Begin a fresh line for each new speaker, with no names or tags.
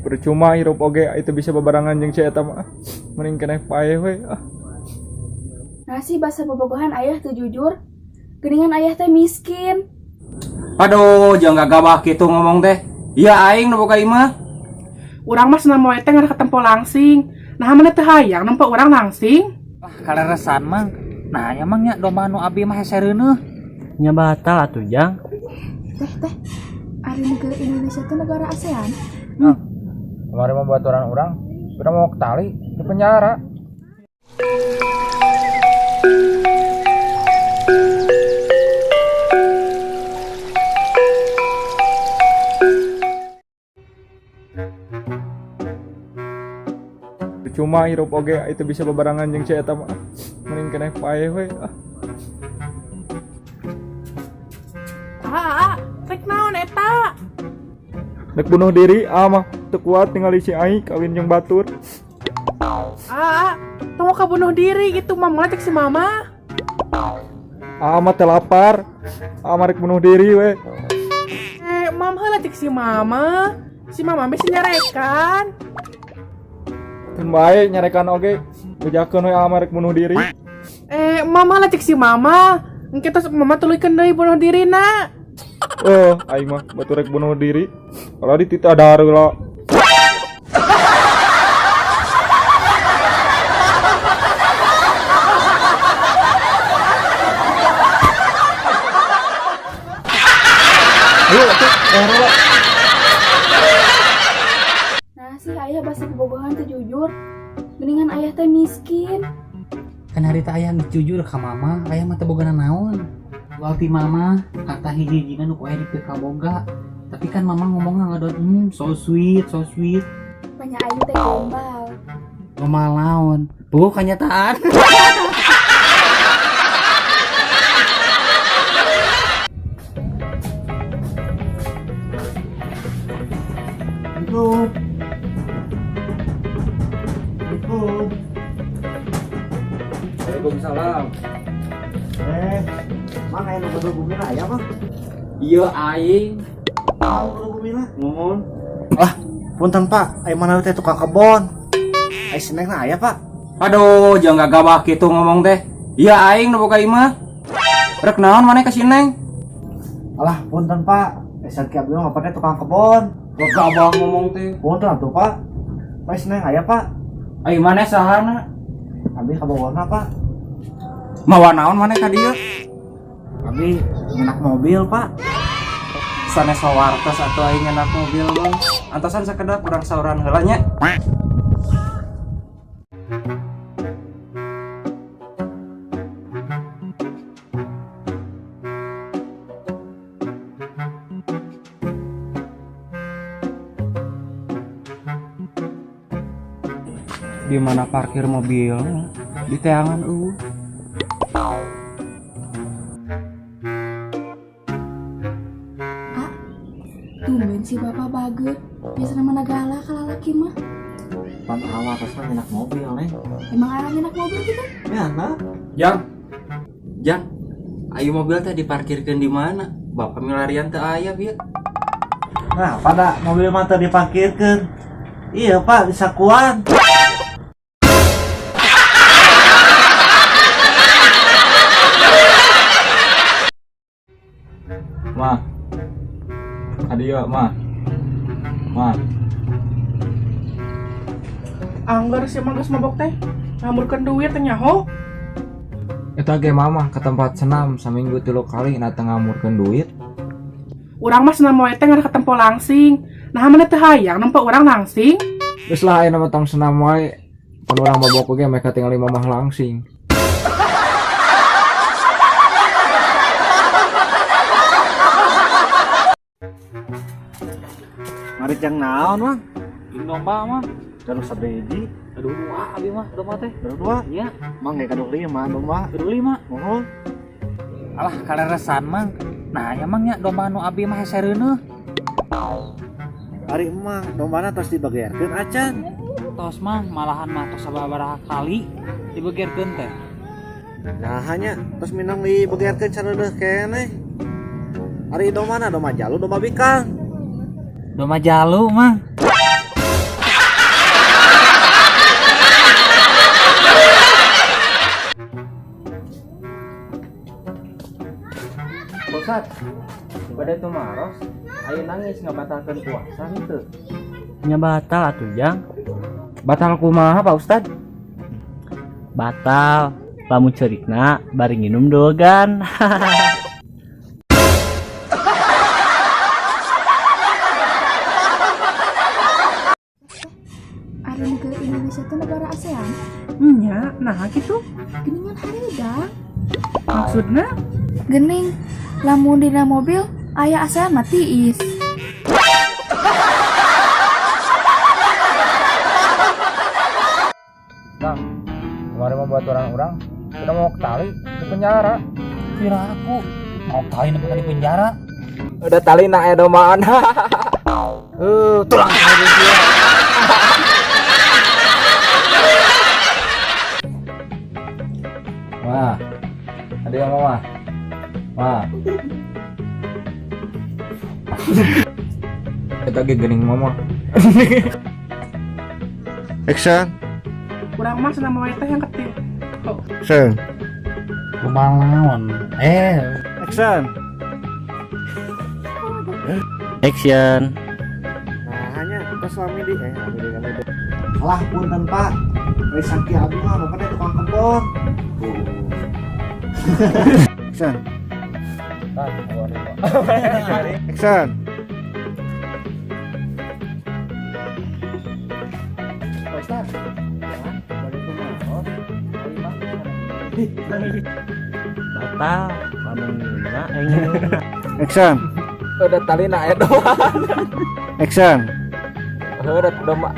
Percuma hirup oge itu bisa babarengan jeung si eta mah. Mending keneh paeh we. Ah.
Nasi bahasa bobogohan ayah teu jujur. Geuningan ayah teh miskin.
Aduh, jangan gagabah gitu ngomong teh. Iya aing nu boga imah.
Urang mah senam moe teh ngarah katempo langsing. Nah mana teh hayang nempo urang langsing.
Wah, kaleresan mang. Nah, ya mang nya domba nu abi mah hese reuneuh.
Nya batal atuh jang.
Teh teh, ari negara Indonesia teh negara ASEAN.
Kemarin mah baturan urang, udah mau ke tali di penjara. Percuma hirup oge itu bisa babarengan jeung si eta mah. Mending keneh paeh we. Ah.
Ah, rek naon eta?
Nek bunuh diri ah mah teu kuat ningali si Ai kawin jeung batur.
Ah, tong ka bunuh diri gitu mama cek si mama.
Ah mah teu lapar. Ah mah rek bunuh diri we.
Eh, mam heula cek si mama. Si mama bisa nyarekan.
Keun bae nyarekan oge. Bejakeun we ah mah rek bunuh diri.
Eh, mama lah cek si mama. Engke tos mama tuluykeun deui bunuh diri na.
Eh, aing mah batur rek bunuh diri. Kalau dititah dareula. Ayo atuh, heula.
Nah sih ayah bahasa bobogohan teu jujur. Geuningan ayah teh miskin.
Kan harita ayah geus jujur ka mama, ayah mah teu boga naon. Jual ti mama, kata hiji-hijina nu ku ayah dipikaboga. Tapi kan mama ngomongna ngadon, so sweet, so sweet.
Banyak aing teh gombal.
Gombal naon? Puguh kanyataan.
Assalamualaikum. Assalamualaikum.
Waalaikumsalam.
Mang aya nu gaduh bumina aya mah?
Iya aing.
Mang gaduh bumina.
Muhun.
Lah, punten Pak, aya mana teh tukang kebon. Aya si Neng aya Pak.
Aduh, jangan gagabah gitu ngomong teh. Iya aing nu boga imah. Rek naon maneh ka si Neng?
Alah, punten Pak. Aya ki abdi mah bapaknya tukang kebon.
Gagabah ngomong teh.
Punten atuh Pak. Aya si Neng aya Pak.
Ai maneh sahana?
Abi ka Bogorna Pak.
Mawa naon maneh ka dieu?
Abi ngenak mobil Pak.
Sanes wartos atuh aing ngenak mobil mah. Antosan sakedap urang sauran heula nya. Di mana parkir mobil? Di teangan eueuh.
Ah, tumben si bapak bager. Biasana mana galak ka lalaki mah.
Pan awal terus mah ngenak mobil Neng.
Emang arah ngenak mobil gitu?
Ya, nah.
Jang. Jang. Ayo mobil teh diparkirkeun di mana? Bapak milarian teu aya bieu.
Nah, pada mobil mah teu diparkirkeun. Iya Pak, di sakuan.
Ma. Adio, Ma. Ma.
Angger si mah geus mabok teh. Ngamurkeun duit teh nyaho.
Eta ge mama ke tempat senam saminggu 3 kali na teu ngamurkeun duit.
Urang mah senam moe teh ngarah katempo langsing. Nah mana teh hayang nempo urang langsing?
Geus lah ayeuna mah tong senam wae. Pan urang mabok oge meh katingali mamah langsing.
Ngarit jang naon mah?
Jeung domba mah.
Gaduh sabiji.
Gaduh 2 abi mah domba teh.
Gaduh 2?
Nya.
Mang ge gaduh 5 domba.
Gaduh 5.
Muhun.
Alah kaleresan mang. Nah, ya mang nya domba nu abi mah hese reuneuh.
Ari emang dombana tos dibageurkeun acan.
Tos mang malahan mah tos sababaraha kali dibegerkeun teh.
Nah hanya tos minang dibegerkeun sareuneuh keneh. Ari domba mana? Domba jalu, domba bikang.
Domba jalu mang.
Ustad, bade tumaros, ayo nangis ngabatalkeun puasa henteu.
Nya batal atuh jang.
Batal kumaha Pak Ustad?
Batal. Lamun ceurikna bari nginum dogan.
Ari negara Indonesia teh negara ASEAN.
Nya, nah gitu.
Geningan hareudang.
Maksudna?
Gening, lamun dina mobil aya ASEAN mah tiis.
Kang, kemarin mau buat orang-orang, kita mau ke tali di penjara.
Kira aku mau tali nepi ka di penjara.
Udah tali nak edomaan. Tulang. Wah, ada yang mau mah? Wah. Kita ge geuning mama.
Action.
Urang mah senam moe teh yang ketik.
Action.
Kumaha naon?
Action.
Action.
Nah, hanya kita suami di kami di. Alah punten Pak. Wis saking abdi mah bapak teh tukang kebon. Action. Action.
Pak Ustad, bade tumaros,
Batal. Lamun nginumna nginumna.
Action.
Udah tali nak edomaan.
Action.
Udah doma.